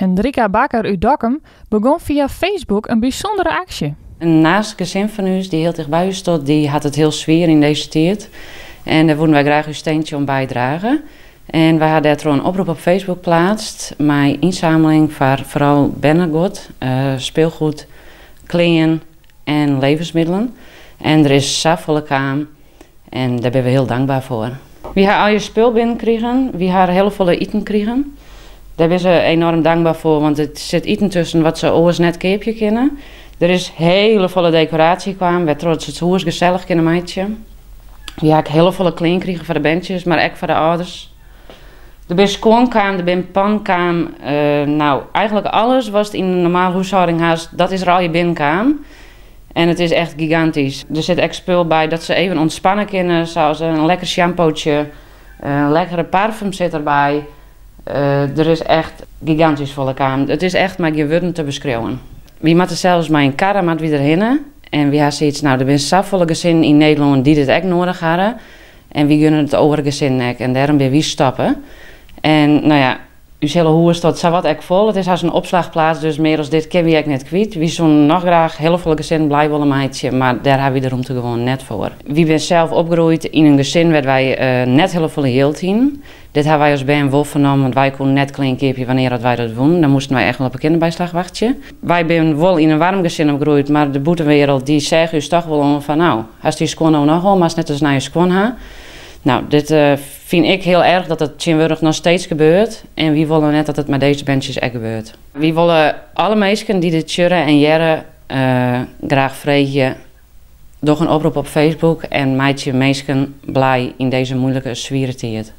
Hendrika Bakker út Dokkum begûn fia Facebook in bysûndere aksje. In naast gesin fan ús, dy't hiel tichtby ús stiet, dy hat it hiel swier yn dizze tiid. En dêr woene wy graach ús steuntsje oan bydrage. En wy ha dêrtroch in oprop op Facebook pleatst mei ynsamling foar foaral berneguod, speelgoed, klean en levensmiddelen. En der is safolle kaam en dêr binne we hiel dankber foar. Wy ha allegear spul binnenkrigen, wy ha hiel folle iten krigen. Dêr binne se enoarm dankber foar, want it sit iten tusken wat se oars net keapje kinne. Der is hiele folle dekoraasje kaam, wêrtroch't se it hûs gesellich kinne meitsje. Wy ha ek hiele folle klean krigen foar de berntsjes, mar ek foar de âlders. Der binne skuon kaam, der binne pannen kaam. No, eigentlik alles watst yn in normaal húshâlding hast, dat is der allegear binnenkaam. En it is echt gigantysk. Der sit ek spul by dat se even ûntspanne kinne, sa as in lekker shampootje, in lekkere parfum sit derby. Der is echt gigantysk folle kaam. It is echt mei gjin wurden te beskriuwen. Wy moatte sels mei in karre moatte wy derhinne. En wy ha sayts, no der binne safolle gesinnen yn Nederlân dy't dit ek noadich hawwe. En wy gunne it oare gesinnen ek en dêrom binne wy stoppe. En no ja, ús hiele hûs stiet sawat ek fol. It is hast in opslachplaats, dus mear as dit kinne wy ek net kwyt. Wy soene noch graach hiele folle gesinnen blij wolle meitsje, mar dêr ha wy de rûmte gewoan net foar. Wy binne sels opgroeid yn in gesin wêr't wy net hiele folle jild hiene. Dit ha wy as bern wol fernommen, want wy koene net klean keapje wannear dat wy dat woene. Dan moasten wy echt wol op 'e kinderbyslach wachtsje. Wy binne wol yn in waarm gesin opgroeid, mar de bûtenwereld dy seach ús toch wol oan fan no, hast dy skuon no noch oan, moatst net ris nije skuon ha. No, dit fyn ik hiel erch dat dat tsjintwurdich noch steeds gebeurt en wy wolle net dat it mei dizze berntsjes ek gebeurt. Wy wolle alle minsken dy't dit sjogge en hearre graach freegje, doch in oprop op Facebook en meitsje minsken blij yn dizze moeilike, swiere tiid.